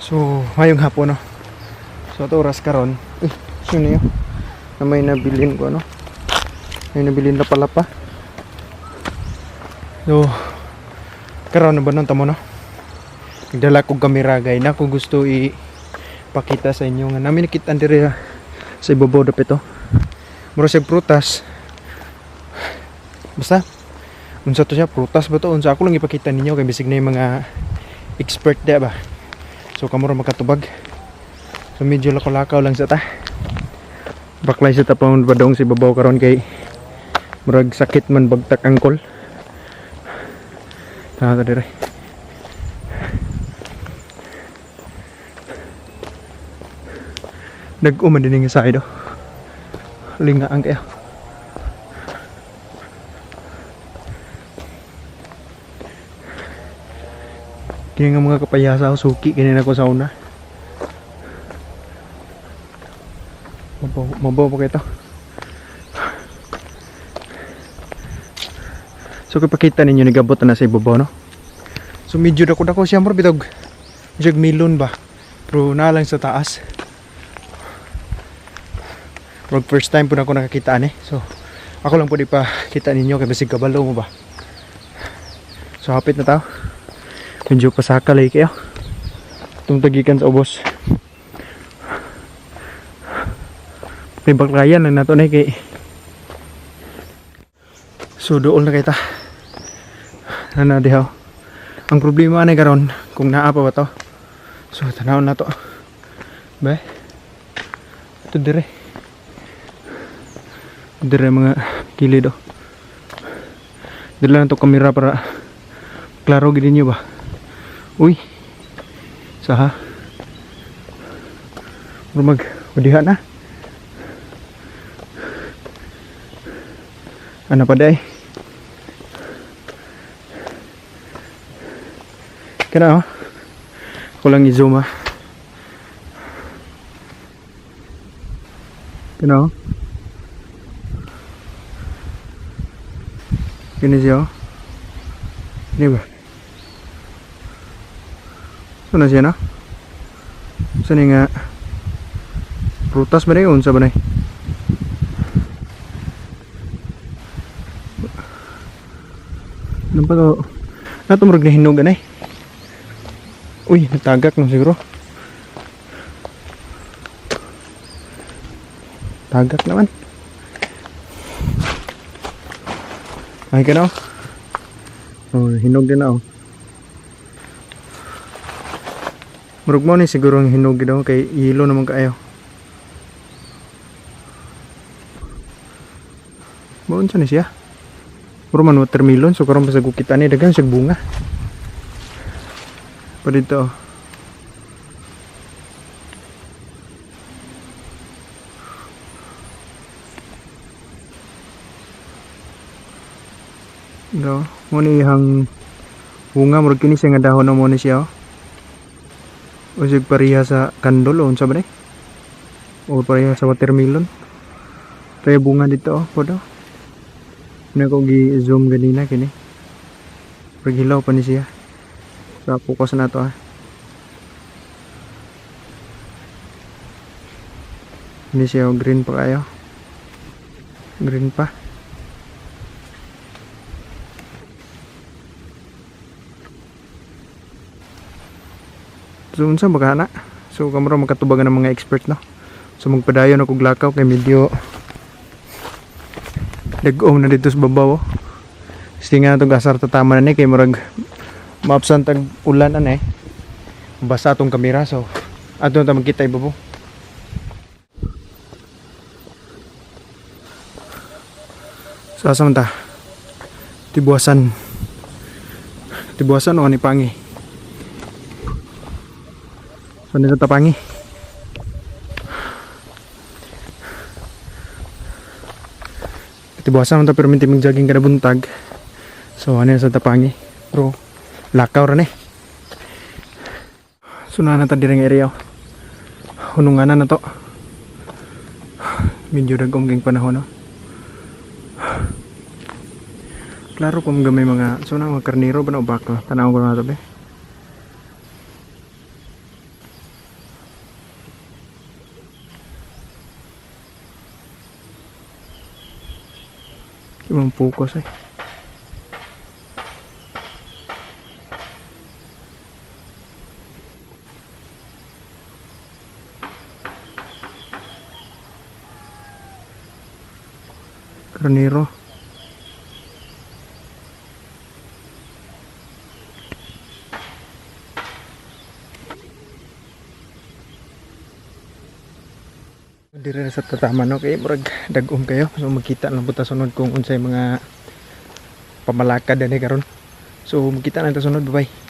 So, ngayong hapon, no. So, ato oras karon. Uy, sino yun? Na may nabilin ko, ano? May nabilin na pala pa. So, karon na ba nung tamo, no? Nagdala kong kamera, gay na kung gusto ipakita sa inyo nga namin nakita diri sa ibabaw dapit oh. Mura siya prutas. Basta unsa to siya, prutas ba to, unsa, ako lang ipakita ninyo kay bisig na yung mga expert di ba. So kamo ra makatubag. So medyo lakaw-lakaw lang sa ta. Baklay sa tapang badong sa ibabaw karon kay murag sakit man bagtak angkol. Tara ta dire. Nag-uman din nga side oh. Lingaan kayo. Kini nga mga kapayasa ako, suki kini na ko sa una. Mabaw, mabaw pa kayo to. So kapakita ninyo nigabot na sa ibabaw, no. So medyo dako-dako siya mo bitog. Jag milon ba. Pero na lang sa taas. Rog first time po na ako nakakita ani. So ako lang po di pa kita ninyo kay bisig kabalo mo ba. So hapit na tao. Medyo pasaka lagi kayo. Itong tagikan sa ubos. May baklayan lang nato na kay. So dool na kita. Nana dihaw. Ang problema ani karon kung naa pa ba to. So tanaw na to. Be. Ito dire. Dire mga kilid oh. Dila na to kamera para klaro gid ninyo ba. Uy. Saha. Murag udiha na. Ano pa day? Kana oh. Ako lang i-zoom ah. Kana oh. Kini siya oh. Ini ba? So na siya na? So ni nga prutas ba na yun? Unsa ba na? Ano ba to? Natumurag na hinog anay. Uy, natagak no siguro. Tagak naman. Ay ka na oh. Oh, hinog din na oh. Murag mo ni siguro ang hinog daw kay ilo naman kaayo. Maun sa ni siya? Puro man watermelon so karon pa sa gukita ni daghan siya bunga. Pa dito. Oh. Do, mo ni ihang bunga, murag kini siya nga dahon na mo ni siya. Oh. O sig pareha sa kandol o unsa ba ni? O pareha sa watermelon. Tayo bunga dito oh, podo. Ano ko gi-zoom ganina kini. Murag hilaw pa ni siya. So focus na to ah. Hindi siya oh, green pa kayo. Green pa. So unsa ba kana? So kamura makatubagan ng mga expert no. So magpadayon ako og lakaw kay medyo dag-om na dito sa babaw. Oh. Gusto nga itong gasar tatama na ni kay murag maabsan tag ulan ana eh. Basa atong kamera so ato na ta magkita ibabaw. So asa man ta? Tibuasan. Tibuasan o ani pangi? So nito tapangi. Tibuasan man ta pero minti jogging kada buntag. So ano sa tapangi? Pero lakaw ra ni. So naa na ta diri nga area. Hununganan na to. Medyo dagom ging panahon no. Klaro kung gamay mga so na mga karnero ba na o baka. Tanaw ko na to be. Imong focus eh. Karnero. Dire na sa tataman, no, kay murag dagom kayo. So magkita lang pud ta sunod kung unsay mga pamalakad ani karon. So magkita lang ta sunod, bye bye.